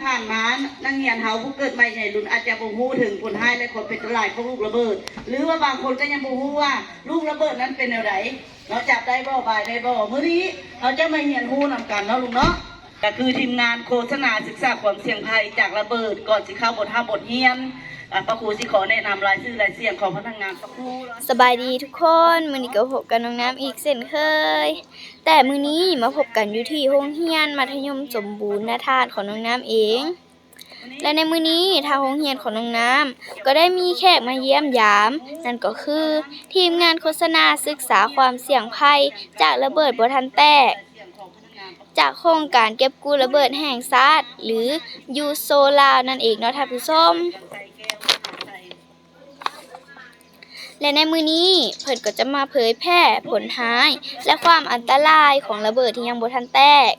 ຜ່ານມາ ນັກຮຽນເຮົາຜູ້ເກີດໃໝ່ໃຫຍ່ລຸນອາດຈະບໍ່ຮູ້ເຖິງຜົນຮ້າຍ ແລະ ຄວາມເປັນອັນຕະລາຍຂອງລູກລະເບີດ ຫຼືວ່າບາງຄົນກໍຍັງບໍ່ຮູ້ວ່າລູກລະເບີດນັ້ນເປັນແນວໃດເນາະ, ຈັບໄດ້ບໍ່, ບາຍໄດ້ບໍ່. ມື້ນີ້ເຮົາຈະມາຮຽນຮູ້ນຳກັນເນາະລູກເນາະ. ກໍຄືທີມງານໂຄສະນາສຶກສາຄວາມສ່ຽງໄພຈາກລະເບີດ. ກ່ອນຊິເຂົ້າບົດຮ່ຳບົດຮຽນ ອາ ພະຄູຊິຂໍແນະນຳລາຍຊື່ລາຍສຽງຂອງພະນັກງານພະຄູ. ສະບາຍດີທຸກຄົນ, ມື້ນີ້ກໍພົບກັບນ້ອງນ້ຳອີກເຊັ່ນເຄີຍ. ແຕ່ມື້ນີ້ມາພົບກັນຢູ່ທີ່ໂຮງຮຽນມັດທະຍົມສົມບູນນາທາດຂອງນ້ອງນ້ຳເອງ. ແລະ ໃນມື້ນີ້ທາງໂຮງຮຽນຂອງນ້ອງນ້ຳກໍໄດ້ມີແຂກມາຢ້ຽມຢາມ, ນັ້ນກໍຄືທີມງານໂຄສະນາສຶກສາຄວາມສ່ຽງໄພຈາກລະເບີດບໍ່ທັນແຕກ ຈາກໂຄງການເກັບກູ້ລະເບີດແຫ່ງຊາດ ຫຼື ຢູໂຊລາວ ນັ້ນເອງເນາະທ່ານຜູ້ຊົມ. ແລະ ໃນມື້ນີ້ເພິ່ນກໍຈະມາເຜີຍແຜ່ຜົນຮ້າຍ ແລະ ຄວາມອັນຕະລາຍຂອງລະເບີດທີ່ຍັງບໍ່ທັນແຕກ,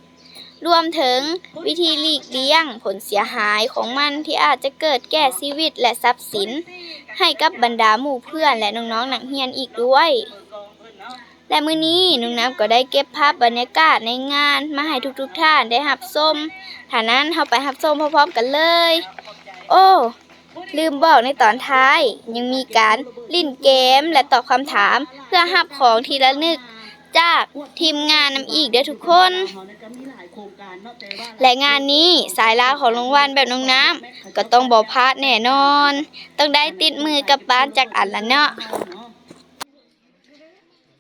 ລວມເຖິງວິທີຫຼີກລ້ຽງຜົນເສຍຫາຍຂອງມັນທີ່ອາດຈະເກີດແກ່ຊີວິດ ແລະ ຊັບສິນ ໃຫ້ກັບບັນດາໝູ່ເພື່ອນ ແລະ ນ້ອງໆນັກຮຽນອີກດ້ວຍ. ແລະ ມື້ນີ້ນ້ອງນ້ຳກໍໄດ້ເກັບພາບບັນຍາກາດໃນງານມາໃຫ້ທຸກໆທ່ານໄດ້ຮັບຊົມ. ຖ້ານັ້ນ ເຮົາໄປຮັບຊົມພ້ອມໆກັນເລີຍ. ໂອ້ ລືມບອກໃນຕອນທ້າຍ, ຍັງມີການຫຼິ້ນເກມ ແລະ ຕອບຄຳຖາມ ເພື່ອຮັບຂອງທີ່ລະນຶກຈາກທີມງານນຳອີກເດີ້ທຸກຄົນ. ແລະ ງານນີ້ສາຍລາວຂອງລາງວັນແບບນ້ອງນ້ຳກໍຕ້ອງບໍ່ພາດແນ່ນອນ, ຕ້ອງໄດ້ຕິດມືກັບບ້ານຈັກອັນລະເນາະ.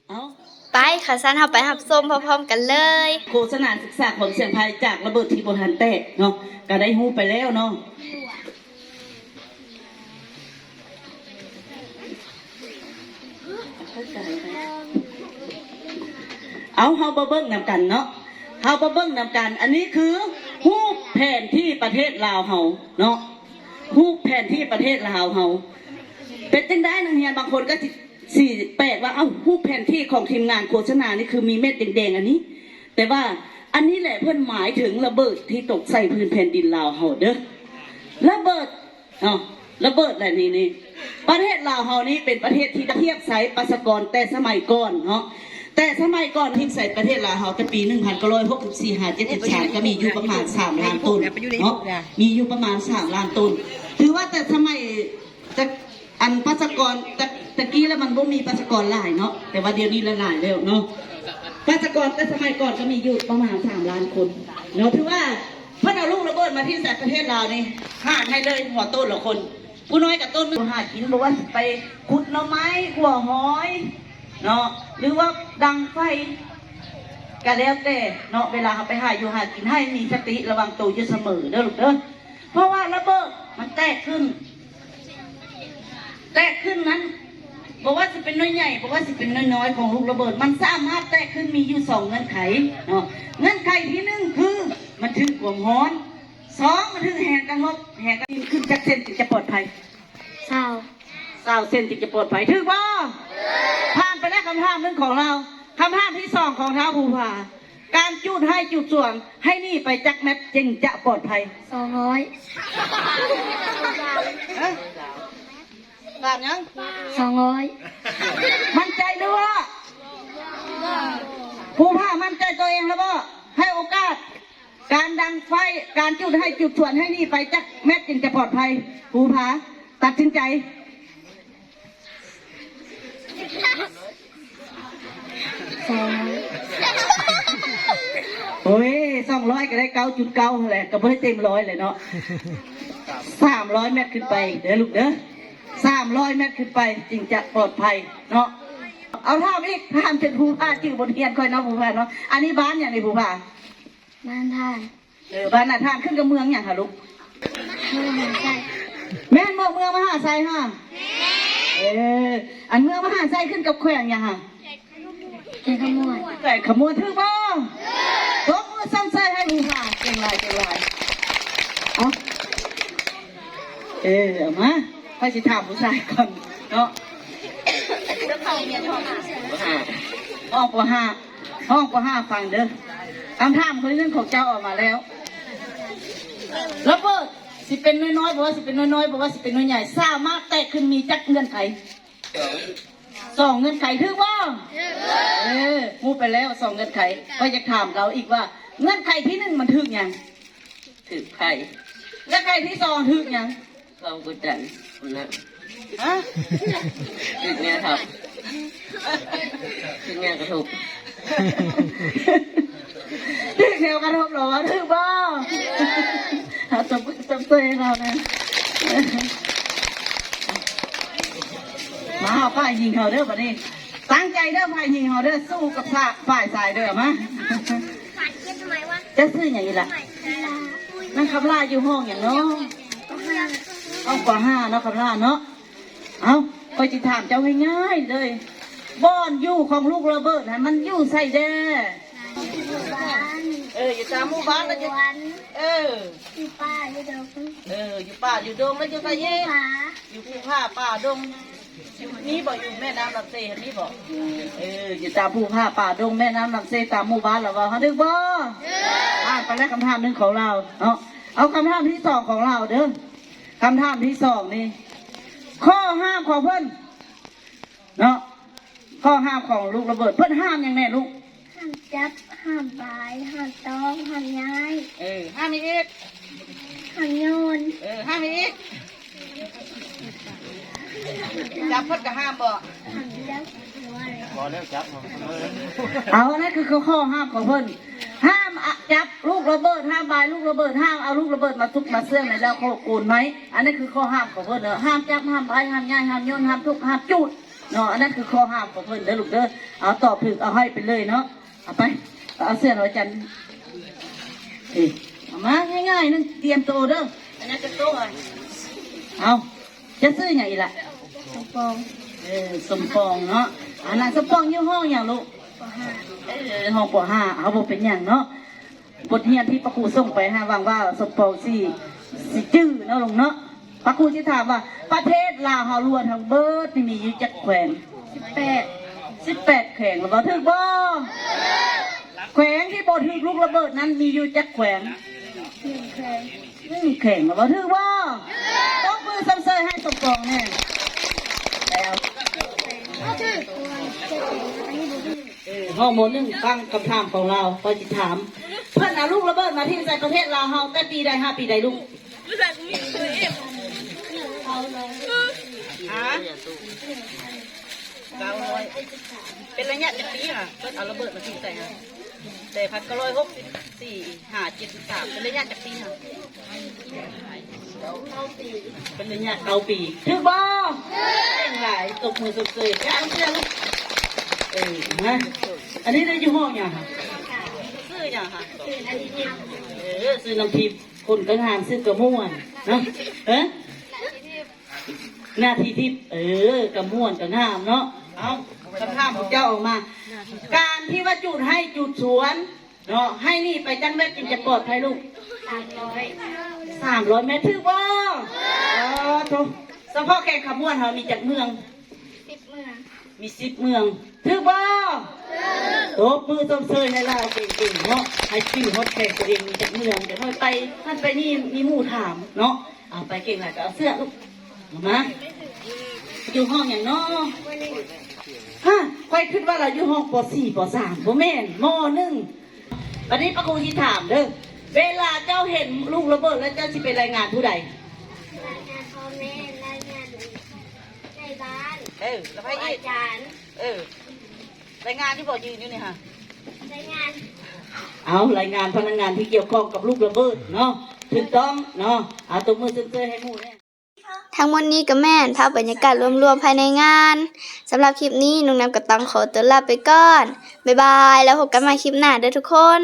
ເອົ້າ ໄປ, ຄັນຊັ້ນເຮົາໄປຮັບຊົມພ້ອມໆກັນເລີຍ. ໂຄສະນາສຶກສາຄວາມສ່ຽງໄພຈາກລະເບີດທີ່ບໍ່ທັນແຕກເນາະ, ກໍໄດ້ຮູ້ໄປແລ້ວເນາະ. ເອົາ, ເຮົາມາເບິ່ງນຳກັນເນາະ, ເຮົາມາເບິ່ງນຳກັນ. ອັນນີ້ຄືຮູບແຜນທີ່ປະເທດລາວເຮົາເນາະ, ຮູບແຜນທີ່ປະເທດລາວເຮົາ. ເປັນຈັ່ງໃດ ນັກຮຽນບາງຄົນກໍຊິ ຊິແປກວ່າ ເອົ້າ ຮູບແຜນທີ່ຂອງທີມງານໂຄສະນານີ້ຄືມີເມັດແດງໆອັນນີ້, ແຕ່ວ່າອັນນີ້ແຫຼະເພິ່ນໝາຍເຖິງລະເບີດທີ່ຕົກໃສ່ພື້ນແຜ່ນດິນລາວເຮົາເດີ້. ລະເບີດເນາະ, ລະເບີດແຫຼະນີ້, ນີ້ ປະເທດລາວເຮົານີ້ເປັນປະເທດທີ່ທຽບໃສ່ປະຊາກອນແຕ່ສະໄໝກ່ອນເນາະ, ແຕ່ສະໄໝກ່ອນທຽບໃສ່ປະເທດລາວເຮົາແຕ່ປີໜຶ່ງພັນເກົ້າຮ້ອຍຫົກສິບສີ່ຫາເຈັດສິບສາມ ກໍມີຢູ່ປະມານສາມລ້ານຕົນເນາະ, ມີຢູ່ປະມານສາມລ້ານຕົນ. ຖືວ່າແຕ່ສະໄໝ ແຕ່ ອັນປະຊາກອນ ແຕ່ ແຕ່ກີ້ລະມັນບໍ່ມີປະຊາກອນຫຼາຍເນາະ, ແຕ່ວ່າດຽວນີ້ລະຫຼາຍແລ້ວເນາະ. ປະຊາກອນແຕ່ສະໄໝກ່ອນກໍມີຢູ່ປະມານສາມລ້ານຄົນເນາະ. ຖືວ່າເພິ່ນເອົາລູກລະເບີດມາຖິ້ມໃສ່ປະເທດລາວນີ້ ຫານໃຫ້ເລີຍຫົວໂຕນລະຄົນ, ຜູ້ນ້ອຍກໍໂຕນໜຶ່ງ ຫາກິນ ບໍ່ວ່າຊິໄປຂຸດໜໍ່ໄມ້ ຂົວຫອຍເນາະ ຫຼືວ່າດັງໄຟ ກໍແລ້ວແຕ່ເນາະ. ເວລາເຮົາໄປຫາຢູ່ຫາກິນ ໃຫ້ມີສະຕິລະວັງໂຕຢູ່ສະເໝີເດີ້ລູກເດີ້. ເພາະວ່າລະເບີດມັນແຕກຂຶ້ນ ແຕກຂຶ້ນນັ້ນ ບໍ່ວ່າຊິເປັນໜ່ວຍໃຫຍ່ ບໍ່ວ່າຊິເປັນໜ່ວຍນ້ອຍຂອງລູກລະເບີດ ມັນສາມາດແຕກຂຶ້ນມີຢູ່ສອງເງື່ອນໄຂເນາະ. ເງື່ອນໄຂທີໜຶ່ງຄືມັນຖືກຄວາມຮ້ອນ, ສອງມັນຖືກແຮງກະທົບ, ແຮງກະທົບຂຶ້ນຈັກເຊັນຈຶ່ງຈະປອດໄພ? ຊາວ ຊາວເຊັນຈຶ່ງຈະປອດໄພ, ຖືກບໍ່? ຜ່ານໄປແລ້ວຄຳຖາມໜຶ່ງຂອງລາວ. ຄຳຖາມທີສອງຂອງທ້າວພູຜາ, ການຈູດໄຮ່ຈູດສວນໃຫ້ໜີໄປຈັກແມັດຈຶ່ງຈະປອດໄພ? ສອງຮ້ອຍ. ຮະ? ຖາມຫຍັງ? ສອງຮ້ອຍ. ໝັ້ນໃຈຫຼືບໍ່? ພູຜາໝັ້ນໃຈຕົວເອງແລ້ວບໍ່? ໃຫ້ໂອກາດ. ການດັງໄຟ, ການຈູດໄຮ່ຈູດສວນໃຫ້ໜີໄປຈັກແມັດຈຶ່ງຈະປອດໄພ? ພູຜາ ຕັດສິນໃຈ. ສອງຮ້ອຍ. ໂອ້ຍ ສອງຮ້ອຍກໍໄດ້ເກົ້າຈຸດເກົ້າຫັ້ນແຫຼະ, ກໍບໍ່ໄດ້ເຕັມຮ້ອຍແຫຼະເນາະ. ສາມຮ້ອຍແມັດຂຶ້ນໄປເດີ້ລູກເດີ້, ສາມຮ້ອຍແມັດຂຶ້ນໄປຈຶ່ງຈະປອດໄພເນາະ. ເອົາ ຖາມອີກ, ຖາມຈົນຜູ້ພາຈື່ບົດຮຽນຂ້ອຍເນາະ ຜູ້ພາເນາະ. ອັນນີ້ບ້ານຫຍັງນີ້ຜູ້ພາ? ບ້ານທ່ານ. ເອີ ບ້ານນາທ່ານ ຂຶ້ນກັບເມືອງຫຍັງຫະລູກ? ເມືອງມະຫາໄຊ. ແມ່ນບໍ່ ເມືອງມະຫາໄຊຫະ? ເອີ ອັນເມືອງມະຫາໄຊຂຶ້ນກັບແຂວງຫຍັງຫະ? ແຂວງຄຳມ່ວນ. ແຂວງຄຳມ່ວນ ຖືກບໍ່? ຕົບມືຊ້ຳໃສ່ໃຫ້ລູກຫຼານ. ເກັ່ງຫຼາຍ ເກັ່ງຫຼາຍ. ເອົາ ເອີ ເອົາມາ ຂ້ອຍຊິຖາມຜູ້ຊາຍກ່ອນເນາະ. ຫ້ອງ ປ.ຫ້າ ຫ້ອງ ປ.ຫ້າ ຟັງເດີ້. ຄຳຖາມຄົນໜຶ່ງຂອງເຈົ້າອອກມາແລ້ວ. ລະເບີດ ຊິເປັນໜ່ວຍນ້ອຍ ບໍ່ວ່າຊິເປັນໜ່ວຍນ້ອຍ ບໍ່ວ່າຊິເປັນໜ່ວຍໃຫຍ່ ສາມາດແຕກຂຶ້ນມີຈັກເງື່ອນໄຂ? ສອງເງື່ອນໄຂ ຖືກບໍ່? ເອີ ຮູ້ໄປແລ້ວສອງເງື່ອນໄຂ. ຂ້ອຍຢາກຖາມລາວອີກວ່າ ເງື່ອນໄຂທີໜຶ່ງມັນຖືກຫຍັງ? ຖືກໄຂ່ ແລະໄຂ່ທີສອງຖືກຫຍັງ? ເຂົາກົດດັນພຸ້ນນະ. ຮະ? ຖືກແນວທັບ ຖືກແນວກະທົບ ຖືກແນວກະທົບເນາະ ວ່າຖືກບໍ່? ເອົາ ຕົບມືຊົມເຊີຍໃຫ້ລາວແດ່. ມາຫາຝ່າຍຍິງເຮົາເດີ ບາດນີ້ຕັ້ງໃຈເດີ ຝ່າຍຍິງເຮົາເດີ ສູ້ກັບສາ ຝ່າຍຊາຍເດີ. ມາ ເຈົ້າຊື່ຫຍັງອີກລະ? ນາງຄຳຫຼ້າຢູ່ຫ້ອງຫຍັງເນາະ? ຫ້ອງ ປ.ຫ້າ ເນາະ ຄຳຫຼ້າເນາະ. ເອົ້າ ຂ້ອຍຊິຖາມເຈົ້າງ່າຍໆເລີຍ ບ່ອນຢູ່ຂອງລູກລະເບີດຫັ້ນມັນຢູ່ໃສແດ່? ເອີ ຢູ່ຕາມໝູ່ບ້ານລະຢູ່ ເອີ ຢູ່ປ່າຢູ່ດົງ ເອີ ຢູ່ປ່າຢູ່ດົງ ລະຢູ່ໃສອີກ? ຢູ່ພູຜາປ່າດົງ. ຢູ່ນີ້ບໍ່? ຢູ່ແມ່ນ້ຳລຳເຊຫັ້ນນີ້ບໍ່? ເອີ ຢູ່ຕາມພູຜາປ່າດົງ ແມ່ນ້ຳລຳເຊ ຕາມໝູ່ບ້ານລະເວົ້າ ເຮົາຖືກບໍ່? ຜ່ານໄປແລ້ວຄຳຖາມໜຶ່ງຂອງລາວເນາະ. ເອົາຄຳຖາມທີສອງຂອງລາວເດີ. ຄຳຖາມທີສອງນີ້ ຂໍ້ຫ້າມຂອງເພິ່ນເນາະ ຂໍ້ຫ້າມຂອງລູກລະເບີດ ເພິ່ນຫ້າມຫຍັງແດ່ລູກ? ຫ້າມຈັບ ຫ້າມບາຍ ຫ້າມຕ້ອງ ຫ້າມຍ້າຍ. ເອີ ຫ້າມອີກ? ຫ້າມໂຍນ. ເອີ ຫ້າມອີກ? ຈັບເພິ່ນກະຫ້າມບໍ່? ບໍ່ແລ້ວຈັບ ເອົາ ອັນນັ້ນຄືຂໍ້ຫ້າມຂອງເພິ່ນ ຫ້າມ ອະ ຈັບລູກລະເບີດ ຫ້າມບາຍລູກລະເບີດ ຫ້າມເອົາລູກລະເບີດມາຊຸກມາເຊື່ອງໃນເລົ້າໂຄກໂກນໄມ້. ອັນນັ້ນຄືຂໍ້ຫ້າມຂອງເພິ່ນເດີ ຫ້າມຈັບ ຫ້າມບາຍ ຫ້າມຍ້າຍ ຫ້າມໂຍນ ຫ້າມທຸບ ຫ້າມຈູດເນາະ. ອັນນັ້ນຄືຂໍ້ຫ້າມຂອງເພິ່ນເດີລູກເດີ. ເອົາ ຕອບຖືກເອົາໃຫ້ໄປເລີຍເນາະ. ເອົາໄປ ເອົາເສື້ອນາຈັນ ເອີ ເອົາມາງ່າຍໆໜຶ່ງ ຕຽມໂຕເດີ. ອັນນັ້ນຈັກໂຕ? ເອົາ ເຈົ້າຊື່ຫຍັງອີກລະ? ສົມປອງ. ເອີ ສົມປອງເນາະ. ອັນນັ້ນສົມປອງຢູ່ຫ້ອງຫຍັງລູກ? ປ.ຫ້າ. ເອີ ຫ້ອງ ປ.ຫ້າ ເຮົາບໍ່ເປັນຫຍັງເນາະ. ບົດຮຽນທີ່ປ້າຄູສົ່ງໄປ ຫວັງວ່າສົມປອງຊິ ຊິຈື່ເນາະລູກເນາະ. ປ້າຄູຊິຖາມວ່າ ປະເທດລາວເຮົາລວມທັງເບິດນີ້ມີຢູ່ຈັກແຂວງ? ສິບແປດ. ສິບແປດແຂວງ ລະເວົ້າຖືກບໍ່? ແຂວງທີ່ບໍ່ຖືກລູກລະເບີດນັ້ນມີຢູ່ຈັກແຂວງ? ໜຶ່ງແຂວງ. ໜຶ່ງແຂວງ ລະເວົ້າຖືກບໍ່? ຕົບມືຊົມເຊີຍໃຫ້ສົມປອງແດ່. ແລ້ວ ເອີ ຫ້ອງ ມ.ໜຶ່ງ ຟັງຄຳຖາມຂອງລາວ ຂ້ອຍຊິຖາມ ເພິ່ນເອົາລູກລະເບີດມາຖິ້ມໃສ່ປະເທດລາວເຮົາແຕ່ປີໃດຫາປີໃດລູກ? ຮະ? ເກົ້າຮ້ອຍ ເປັນໄລຍະຈັກປີຫະ? ເພິ່ນເອົາລະເບີດມາຖິ້ມໃສ່ຫະ? ແຕ່ພັນເກົ້າຮ້ອຍຫົກສິບສີ່ຫາເຈັດສິບສາມ ເປັນໄລຍະຈັກປີຫະ? ເປັນໄລຍະເກົ້າປີ. ຖືກບໍ່? ເກັ່ງຫຼາຍ ຕົບມືຊົມເຊີຍ. ເອົາເຊື່ອລູກ. ເອີ ມາ ອັນນີ້ໄດ້ຢູ່ຫ້ອງຫຍັງຫະ? ຊື່ຫຍັງຫະ? ເອີ ຊື່ນ້ຳທິບ. ຄົນກະງາມ ຊື່ກະມ່ວນເນາະ. ເອີ ໜ້າທີ່ທິບ ເອີ ກະມ່ວນກະງາມເນາະ. ເອົາ ຄຳຖາມຂອງເຈົ້າອອກມາ ການທີ່ວ່າຈູດໄຮ່ຈູດສວນເນາະ ໄຮ່ນີ້ໄປຈັກແມັດຈຶ່ງຈະປອດໄພລູກ? ສາມຮ້ອຍ. ສາມຮ້ອຍແມັດ ຖືກບໍ່? ເອີ ໂທ້ ສະເພາະແຂວງຄຳມ່ວນເຮົາມີຈັກເມືອງ? ສິບເມືອງ. ມີສິບເມືອງ ຖືກບໍ່? ຕົບມືຊົມເຊີຍໃຫ້ລາວເກັ່ງໆເນາະ ໃຫ້ຈື່ຮອດແຂວງຕົວເອງມີຈັກເມືອງ. ດຽວຂ້ອຍໄປຫັ້ນໄປນີ້ມີໝູ່ຖາມເນາະ. ເອົາ ໄປເກັ່ງຫຼາຍ ໄປເອົາເສື້ອລູກ ເອົາມາ. ຢູ່ຫ້ອງຫຍັງເນາະ? ຮະ ຂ້ອຍຄິດວ່າລາວຢູ່ຫ້ອງ ປໍສີ່ ປໍສາມ ບໍ່ແມ່ນ ມໍໜຶ່ງ. ບັດນີ້ປ້າຄູຊິຖາມເດີ ເວລາເຈົ້າເຫັນລູກລະເບີດແລ້ວເຈົ້າຊິໄປລາຍງານຜູ້ໃດ? ລາຍງານພໍ່ແມ່ ລາຍງານໃຫຍ່ບ້ານ. ເອີ ແລ້ວໃຜອີກ? ອາຈານ. ເອີ ລາຍງານຢູ່ບໍ່? ຢືນຢູ່ນີ້ຫະ ລາຍງານ. ເອົາ ລາຍງານພະນັກງານທີ່ກ່ຽວຂ້ອງກັບລູກລະເບີດເນາະ. ຖືກຕ້ອງເນາະ. ເອົາ ຕົບມືຊົມເຊີຍໃຫ້ໝູ່ແດ່. ທັງໝົດນີ້ກໍແມ່ນພາບບັນຍາກາດລວມໆພາຍໃນງານ. ສຳລັບຄລິບນີ້ ນ້ອງນຳກໍຕ້ອງຂໍຕົວລາໄປກ່ອນ. ບາຍບາຍ ແລ້ວພົບກັນໃໝ່ຄລິບໜ້າເດີທຸກຄົນ.